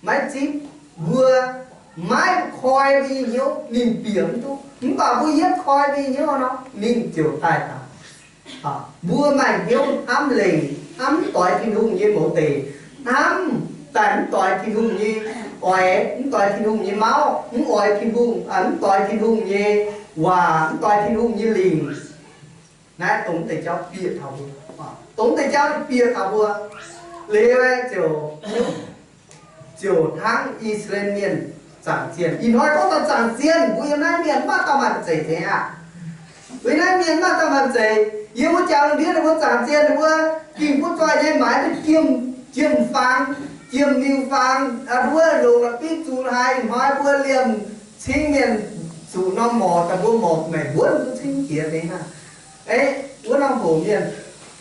maiv zipv, mbuo maiv koi mbuo nyei hnyouv, ninh bieqc mv duqv. Mv baac mbuo yietv koi mbuo nyei hnyouv nor, ninh ziouc daaih daaih. Mbuo maaih hnyouv hnamv lengc, hnamv mv doix Tin-Hungh nyei mouz deic, hnamv daaih mv doix Tin-Hungh nyei oix, mv doix Tin-Hungh nyei mauv, mv oix Tin-Hungh, mv doix Tin-Hungh nyei waac, mv doix Tin-Hungh nyei lingc. Naaiv dongh mv deix jauv bieqc taux mbuo. Dongh mv deix jauv bieqc taux mbuo. Liuz ziouc, ziouc hnangv I^saa^laa^en Mienh zaangc zienh. Ih hnoi gorngv taux zaangc zienh, mbuo yiem naaiv mienh maaih dauh maaih zeic zeiz aqv. Mbuo yiem naaiv mienh maaih dauh maaih zeic. Yiem wuov jangx ndiev ninh mbuo zaangc zienh, ninh mbuo ging butv zoih nyei, maaiz duqv jiem, jiem-faang, jiem-miu-faang, nduov longc la'bieiv zuqc haaix. Ih hnoi mbuo liemh cing mienh zuqc norm morc daaih, mbuo morc maengc wuonv duqv cing jiex deix hnangv. Wuov norm hoc mienh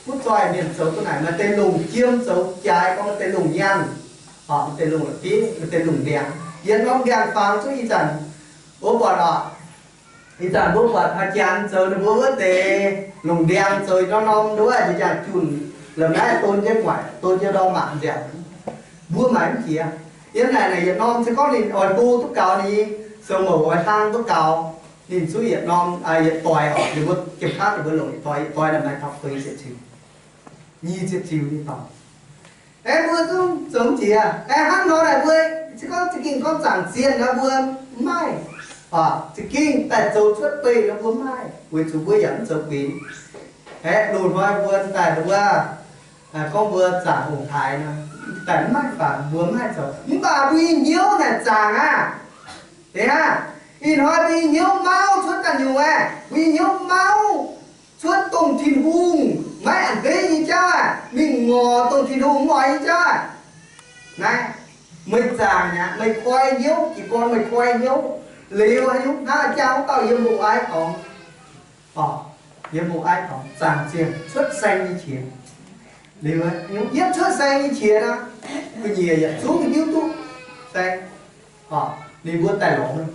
Mv zoih mienh zoux duqv naaic. Maaih deix longc jiem zoux jaaix, gorngv maaih deix longc nyaanh, maaih deix longc la'bieiv, maaih deix longc ndiangx. Yietc norm ndiangx-fangx zungv ih zanc mbuo buatc oc. Ih zanc mbuo buatc haaix janx zoux ninh mbuo wuov deix longc ndiangx zoux norm-norm nduov, jiex jangx junc, la'maih don jienv muaic, don jienv ndorm mangc nziaauc. Mbuo maaiz mv jiex. Yiem naaic naaic yietc norm se gorngv ninh oix hlo duqv gaux, ninh zoux mouc oix hlang duqv gaux, ninh zungv yietc norm, yietc doix oc. Ninh mbuo jiem-kaav ninh mbuo longc yietc doix, yietc doix naaic maaih taux feix ziepc ziux, nyic ziepc ziux nyei dorngx. Aengx mbuo zungv zoux mv jiex. Aengx hnangv nor naaic mbuo se gorngv za'gengh gorngv zaangc zienh nor mbuo mv maaih, za'gengh daaih zoux cuotv beih nor mbuo mv maaih, weic zuqc mbuo yaac mv zoux guenx. Aeqv, loz-hnoi mbuo daaih wuov, gorngv mbuo zaangc ong-taaix nor, daaih mv maaih fangx, mbuo mv maaih zoux. Mv baac mbuo nyei hnyouv naaic zaangc aqv. Ih hnoi mbuo nyei hnyouv mauv cuotv ganh nyungc aeqv, mbuo nyei hnyouv mauv cuotv dongh Tin-Hungh maiv a'hneiv nyei jauv aeqv, mingh ngorc dongh Tin-Hungh mv oix nyei jauv aeqv. Naaiv, meih zaangc aqv, meih koi hnyouv, jiez gorn meih koi hnyouv, liuz haaix nyungc hnangv jangx wuov dauh yiem mbong aiv dorngx, yiem mbong aiv dorngx zaangc zienh cuotv saeng nyei qiex. Liuz, yietv cuotv saeng nyei qiex nor, ga'nyiec yietc zungv hiuv duqv saeng, ninh mbuo daaih lorz meih.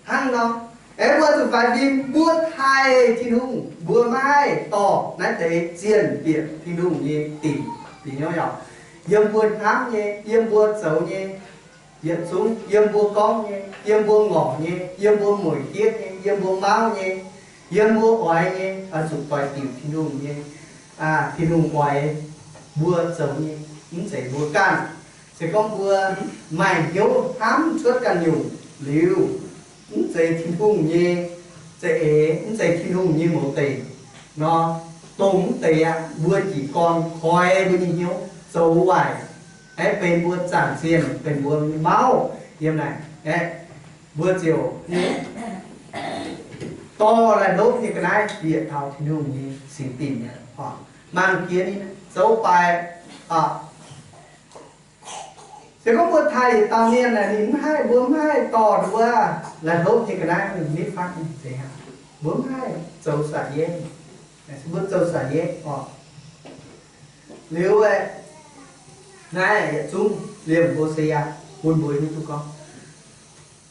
Hnangv nor, aengx mbuo zuqc faix fim, mbuo taaih Tin-Hungh, mbuo maiv haih dorh naaiv deix zienh bieqc Tin-Hungh nyei dingc. Yiem mbuo hnamv nyei, yiem mbuo zoux nyei, yietc zungv yiem mbuo gorngv nyei, yiem mbuo ngorc nyei, yiem mbuo mueic diev nyei, yiem mbuo mauv nyei, yiem mbuo oix nyei, oix zuqc doix diuc Tin-Hungh nyei. Tin-Hungh oix mbuo zoux nyei, mv zeiz mbuo ganh. Se gorngv mbuo maaih hnyouv hnamv cuotv ganh nyungc liuz, mv zeiz Tin-Hungh nyei za'eix, mv zeiz Tin-Hungh nyei mouz deic nor, dongh mv deix aqv, mbuo jiez gorn koi mbuo nyei hnyouv zoux waaic, aeqv, benx mbuo zaangc zienh, benx mbuo nyei mauv yiem naaic, aeqv, mbuo ziouc dorh laih hlopv nyei ga'naaiv bieqc taux Tin-Hungh nyei singx dinc mi'aqv. Mangc jiex ninh zoux baaic, se gorngv mbuo taaih yietc dauh mienh naaic, ninh mv haih, mbuo mv haih dorh nduov laih hlopv nyei ga'naaiv ninh nitv fatv nyei zeiz aqv. Mbuo mv haih zoux sa'yeqv, mbuo zoux sa'yeqv oc. Liuz aeqv, naaiv yietc zungv liemh Ho^se^yaa bun mbuo hiuv duqv gorngv,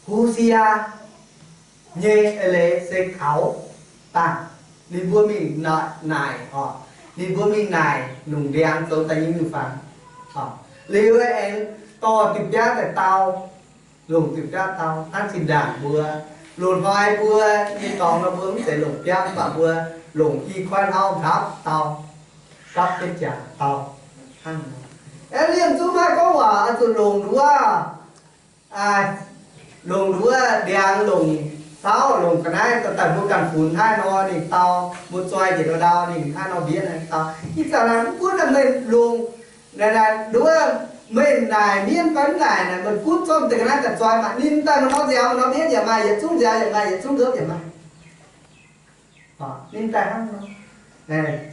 Ho^se^yaa nyei eix leiz se kaux dangh. Ninh mbuo mingh naaic oc, ninh mbuo mingh naaic longc ndiangx zoux daaih nyei miuc-fangx. Liuz aengx dorh diuh biaav daaih dau, longc diuh biaav dau hnangv zinh ndaangc mbuo loz-hnoi mbuo nyei dorngx nor, mbuo mv zeiz longc biaav, mv baac mbuo longc i koiv hlauv ndapv dau, gapv jienv jaax dau hnangv nor. Aeqv, liemh zungv maiv gorngv waac oix zuqc longc nduov, longc nduov ndiangx, longc saauv, longc ga'naaiv daaih mbuo ganh funx hnangv nor ninh dau, mbuo zoi njiec ndau ninh hnangv nor mbienv dau. Ih zanc naaic mv gunv naaic meih longc nduov, meih naaic mienv fai mv naaic naaic, meih gunv zorqv deix ga'naaiv daaih zoi maah, ninh daaih maaih nor nziaaux maaih nor mbienv yaac maaih, yietc zungv nziaaux yaac maaih, yietc zungv nqopv yaac maaih. Ninh daaih hnangv nor,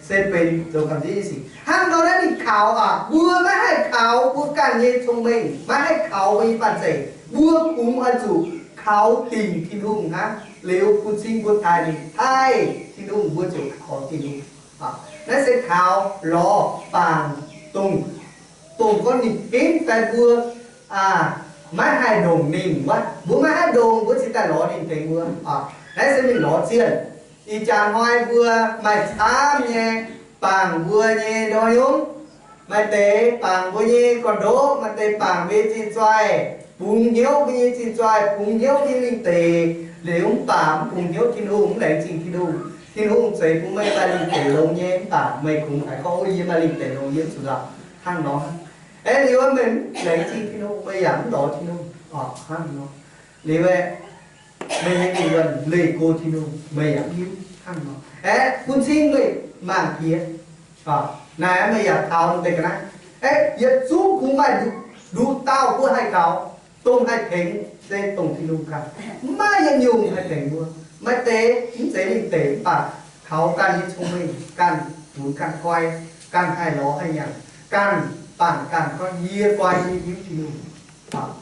se benx zoux gamh nziev nyei sic. Hnangv nor naaiv ninh kaux aqv. Mbuo maiv haih kaux mbuo ganh nyei cong-mengh, maiv haih kaux mbuo nyei banh zeic. Mbuo kungx oix zuqc kaux dingc Tin-Hungh hnangv. Liuz bun cing mbuo taaih ninh, taaih Tin-Hungh mbuo ziouc kaux Tin-Hungh. Naaiv se kaux lorz bangc dongh, dongh gorngv ninh henv daaih mbuo maiv haih ndongc ninh wuov. Mbuo maiv haih ndongc, mbuo cingx daaih lorz ninh tengx mbuo. Naaiv se mingh lorz zienh. Ih jaax hnoi mbuo maaih camv nyei bangc mbuo nyei ndau-nyungc. Maaih deix bangc mbuo nyei gorn-ndoqv, maaih deix bangc mbuo nyei zinh zoih, bungx hnyouv mbuo nyei zinh zoih, bungx hnyouv mbuo nyei lingh deic. Liuz mv baac mv bungx hnyouv Tin-Hungh, mv laengz zingh Tin-Hungh. Tin-Hungh zeix bun meih maaih lingh deic longx nyei, mv baac meih kungx haiz gorngv, o, yie maaih lingh deic longx, yie mv zuqc nzauh hnangv nor. Aeqv, liuz meih mv laengz zingh Tin-Hungh, meih yaac mv lorz Tin-Hungh oc hnangv nor. Liuz aeqv, meih nyei lingh wuonh leih go Tin-Hungh, meih yaac mv hiuv hnangv nor. Aeqv, bun cing meih mangc jiex, naaiv meih yaac kaux deix ga'naaiv. Aeqv, yietc zungv kungx maaih nduqc dauh mbuo haih kaux, dongh haih tengx se dongh Tin-Hungh ganh. Mv maaih yietc nyungc haih tengx mbuo. Maaih deix mv zeiz lingh deic, mv baac kaux ganh nyei cong-mengh, ganh funx ganh koi, ganh haih lorz haih nyanc, ganh bangc ganh gorngv, yie guai yie hiuv Tin-Hungh,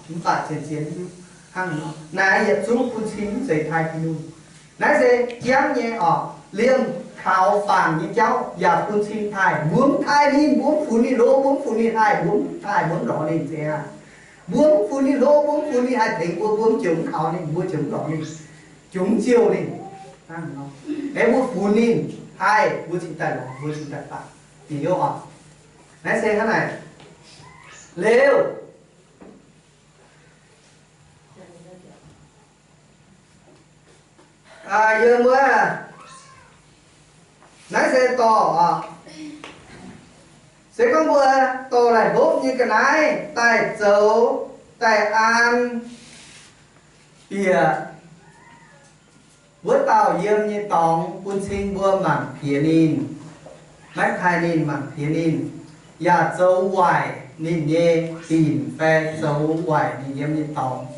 mv baac zien-zien hiuv hnangv nor. Naaiv yietc zungv bun cing mv zeiz taaih Tin-Hungh. Naaiv se jangv nyei oc. liemh kaux fangx nyei jauv yaac bun cing taaih. Mbuo mv taaih ninh, mbuo mv funx ninh hlo, mbuo mv funx ninh haih, mbuo mv taaih, mbuo mv lorz ninh nzengc aqv. Mbuo mv funx ninh hlo, mbuo mv funx ninh haih tengx mbuo, mbuo mv jomc mv kaux ninh, mbuo jomc mv lorz ninh, jomc mv ziouh ninh. Aeqv, mbuo funx ninh haih, mbuo cingx daaih lorz, mbuo cingx daaih baac. Dingc hnyouv oc. Naaiv se hnangv naaic. Liuz, yiem wuov, naaiv se dorh oc. Se gorngv mbuo dorh laih hlopv nyei ga'naaiv daaih zoux, daaih an bieqc wuov dauh yiem nyei dorngx bun cing mbuo mangc piex ninh, maiv taaih ninh, mangc piex ninh, yaac zoux waaic ninh nyei dinc fai zoux waaic ninh yiem nyei dorngx.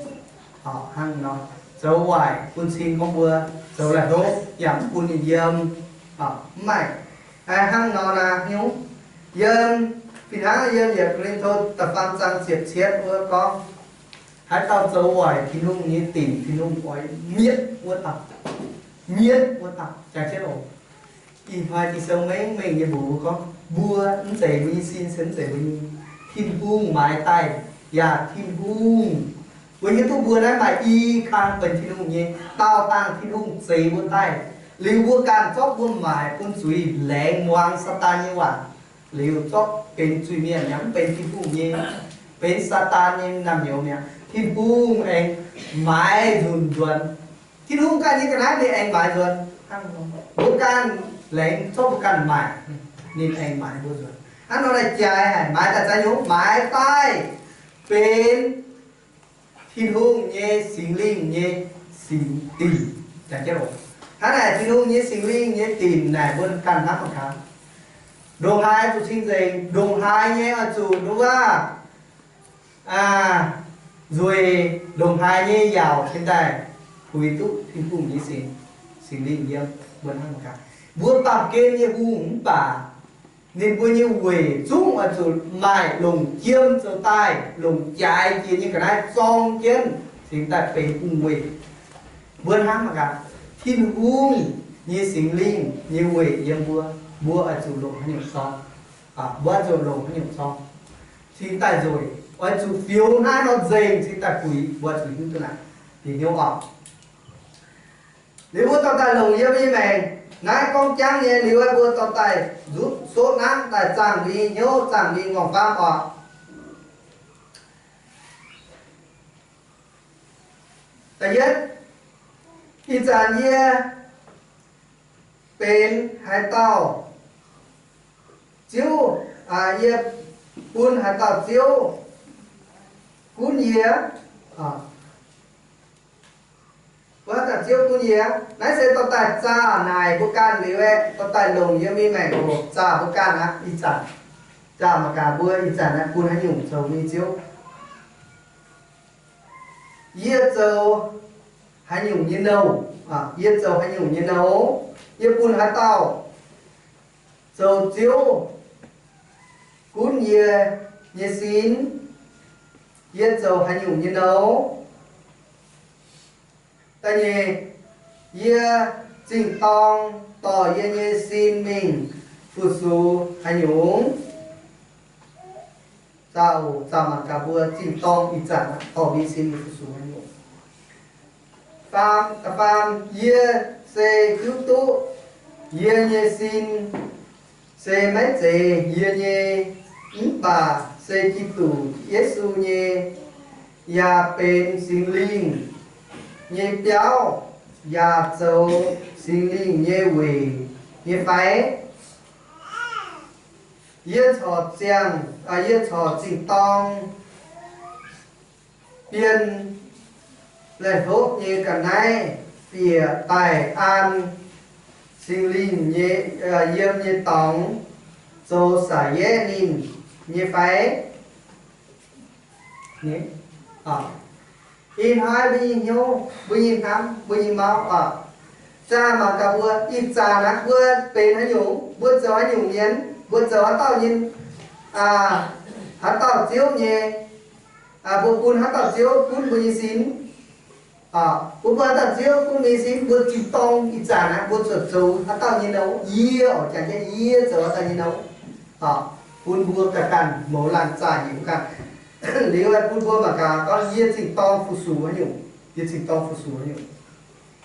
Hnangv nor, zoux waaic bun cing gorngv mbuo zoux laih hlopv yaac mv bun ninh yiem, mv maaih. Hnangv nor naaic hnyouv yiem, fih hnangv yiem yietc Ko^lin^to da'faam zaang ziepc cietv wuov gorngv, haaix dauh zoux waaic Tin-Hungh nyei dinc, Tin-Hungh oix mietv wuov dauh. Mietv wuov dauh. Jangx jienv oc. Ih hnoi Ging-Sou mengh mengh nyei mbuox mbuo gorngv, mbuo mv zeiz mbuo nyei sin se mv zeiz mbuo nyei. Tin-Hungh maaiz daaih, yaac Tin-Hungh, mbuo hiuv duqv mbuo naaiv maaih i kang benx Tin-Hungh nyei, daauh dangh Tin-Hungh zeix mbuo daaih. Liuz mbuo ganh zorqv mbuo maaic bun zuiz laengz muangx Saadaan nyei waac, liuz zorqv benx zuiz-mienh mi'aqv, mv benx Tin-Hungh nyei, benx Saadaan nyei naamh nyouz mi'aqv. Tin-Hungh aengx maaiz nzunc nzuonx. Tin-Hungh ganh nyei ga'naaiv ninh aengx maaiz nzuonx. Mbuo ganh laengz zorqv mbuo ganh maaic, ninh aengx maaiz mbuo nzuonx. Hnangv nor naaic jaaix haic, maaiz daaih za'gengh maaiz daaih benx Tin-Hungh nyei Singx Lingh nyei singx dinc. Hnangv naaic Tin-Hungh nyei Singx Lingh nyei dinc naaic mbuo ganh hnamv mangc gaax. Ndongc haaix zuqc cing-nzengc, ndongc haaix nyei oix zuqc nduov nzueic, ndongc haaix nyei yaauc cingx daaih puix duqv Tin-Hungh nyei singx, Singx Lingh yiem mbuo hnangv mangc gaax. Mbuo baamh gen nyei hungh mv baac ninh mbuo nyei weic zungv oix zuqc maaih longc jiem zoux daaih, longc jaaix jiex nyei ga'naaiv zorng jienv cingx daaih benx hungh weic. Mbuo hnamv mangc gaax, Tin-Hungh nyei Singx Lingh nyei weic yiem mbuo, mbuo oix zuqc longc haaix nyungc zorng? Mbuo oix zuqc longc haaix nyungc zorng cingx daaih nzueic? Oix zuqc fioux hnangv nor nzengc cingx daaih puix, mbuo zuqc hiuv duqv naaic. Dingc hnyouv oc. Liuz mbuo dorh daaih longc yiem nyei maengc, naaiv gorngv jangv nyei, liuz mbuo dorh daaih nzuqv sotv nanv daaih zaangh mbuo nyei hnyouv, zaangh mbuo nyei m'nqorngv-famv oc. Da'yietv, ih zanc yie benx haaix dauh ziouv, yie bun haaix dauh ziouv gunv yie, bun haaix dauh ziouv gunv yie. Naaiv se dorh daaih zaah naaic mbuo ganh liuz aeqv, dorh daaih longc yiem nyei maengc oc. Zaah mbuo ganh aqv. Ih zanc zaah mangc gaax mbuo ih zanc naaiv bun haaix nyungc zoux nyei ziouv. Yie zoux haaix nyungc nyei nouh? Yie zoux haaix nyungc nyei nouh? Yie bun haaix dauh zoux ziouv gunv yie nyei sin? Yie zoux haaix nyungc nyei nouh? Da'nyeic, yie zingh dorng dorh yie nyei sin mingh fu-sux haaix nyungc? Zaah oc, zaah mangc gaax mbuo zingh dorng ih zanc dorh mbuo nyei sin mingh fu-sux haaix nyungc. Faam, da'faam, yie se hiuv duqv yie nyei sin se maiv zeiz yie nyei, mv baac se Giduc Yesu nyei, yaac benx Singx Lingh nyei biauv, yaac zoux Singx Lingh nyei weic nyei fai? Yie corc ziangh, yie corc zingh dorng bienh laih hlopv nyei ga'naaiv bieqc daaih an Singx Lingh nyei, yiem nyei dorngx zoux saax yaev ninh nyei fai? Ih hnoi mbuo nyei hnyouv, mbuo nyei hnamv, mbuo nyei mauv oc, zaah mangc gaax mbuo ih zanc naaiv mbuo benx haaix nyungc, mbuo zoux haaix nyungc mienh, mbuo zoux haaix dauh nyei, haaix dauh ziouv nyei, mbuo bun haaix dauh ziouv gunv mbuo nyei sin. Bun mbuo haaix dauh Ziouv gunv mingh sin, mbuo zingh dorng ih zanc naaiv mbuo zuotc zoux haaix dauh nyei nouh, yie oc, jangx jienv yie zoux haaix dauh nyei nouh, bun mbuo ganh ganh mouz laanh zaah nyiemc ganh. Liuz bun mbuo mangc gaax gorngv yie zingh dorng fu-sux haaix nyungc, yie zingh dorng fu-sux haaix nyungc.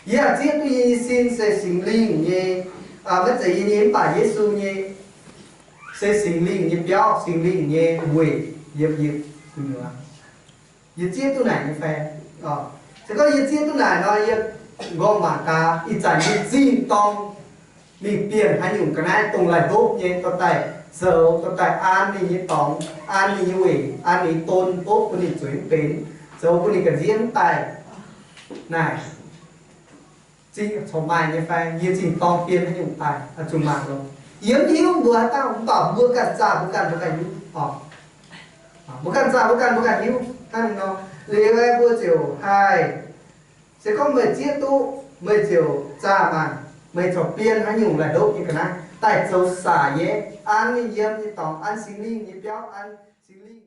Yie zieqv duqv yie nyei sin se Singx Lingh nyei, maiv zeiz yie nyei, mv baac Yesu nyei, se Singx Lingh nyei biauv, Singx Lingh nyei weic yiem yie gu'nyuoz. Yie zieqv duqv naaic nyei fai? Se gorngv yie zieqv duqv naaic nor, yie nqorngv mangc gaax ih zanc yie zingh dorng mingh bienh haaix nyungc ga'naaiv dongh laih hlopv nyei dorh daaih zoux, dorh daaih an ninh nyei dorngx, an ninh nyei weic, an ninh don, bopv bun ninh zueiz mv benx, zoux bun ninh ga'nziev mv daaih. Naaic zingh corc maaih nyei fai? Yie zingh dorng bienh haaix nyungc daaih, zuqc mangc loh. Yie mv hiuv mbuo haaix dauh, mv baac mbuo ganh zaah mbuo ganh, mbuo ganh hiuv oc. Mbuo ganh zaah mbuo ganh, mbuo ganh hiuv hnangv nor. Liuz mbuo ziouc haih, se gorngv meih zieqv duqv, meih ziouc zaah maah, meih corc bienh haaix nyungc laih hlopv nyei ga'naaiv daaih zoux saac nyei, an ninh yiem nyei dorngx, an Singx Lingh nyei biauv, an Singx Lingh